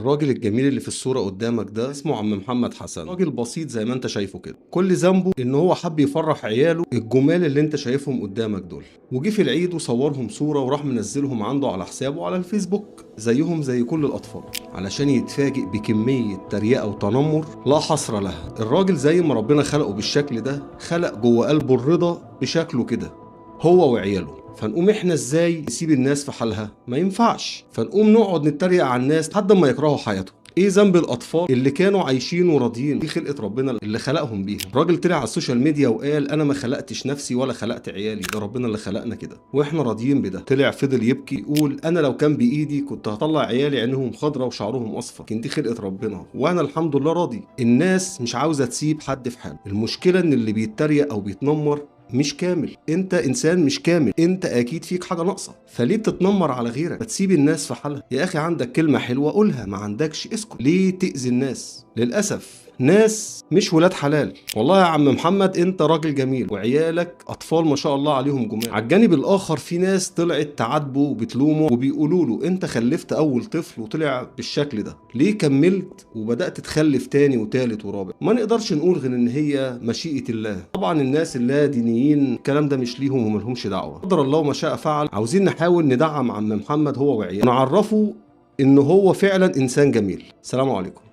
الراجل الجميل اللي في الصورة قدامك ده اسمه عم محمد حسن، راجل بسيط زي ما انت شايفه كده. كل ذنبه ان هو حب يفرح عياله الجمال اللي انت شايفهم قدامك دول، وجي في العيد وصورهم صورة وراح منزلهم عنده على حسابه على الفيسبوك زيهم زي كل الأطفال، علشان يتفاجئ بكمية تريقة وتنمر لا حصر لها. الراجل زي ما ربنا خلقه بالشكل ده، خلق جوه قلبه الرضا بشكله كده هو وعياله. فنقوم احنا ازاي نسيب الناس في حالها؟ ما ينفعش. فنقوم نقعد نتريق على الناس لحد ما يكرهوا حياتهم. ايه ذنب الاطفال اللي كانوا عايشين وراضيين؟ دي خلقه ربنا اللي خلقهم بيها. الراجل طلع على ال social media وقال انا ما خلقتش نفسي ولا خلقت عيالي، ده ربنا اللي خلقنا كده واحنا راضيين بده. طلع فضل يبكي يقول انا لو كان بايدي كنت هطلع عيالي عينهم خضراء وشعرهم اصفر، لكن دي خلقه ربنا وانا الحمد لله راضي. الناس مش عاوزه تسيب حد في حاله. المشكلة ان اللي بيتريق او بيتنمر مش كامل. انت انسان مش كامل، انت اكيد فيك حاجة ناقصه، فليه بتتنمر على غيرك؟ ما تسيب الناس في حالها يا اخي. عندك كلمة حلوة قولها، ما عندكش اسكت. ليه تاذي الناس؟ للاسف ناس مش ولاد حلال. والله يا عم محمد انت راجل جميل وعيالك اطفال ما شاء الله عليهم جمال. على الجانب الاخر في ناس طلعت تعاتبه وبتلومه وبيقولوا له انت خلفت اول طفل وطلع بالشكل ده، ليه كملت وبدات تخلف تاني وتالت ورابع؟ ما نقدرش نقول غير ان هي مشيئة الله. طبعا الناس اللا دينيين الكلام ده مش ليهم وملهمش دعوه، قدر الله وما شاء فعل. عاوزين نحاول ندعم عم محمد هو وعياله، نعرفه ان هو فعلا انسان جميل. سلام عليكم.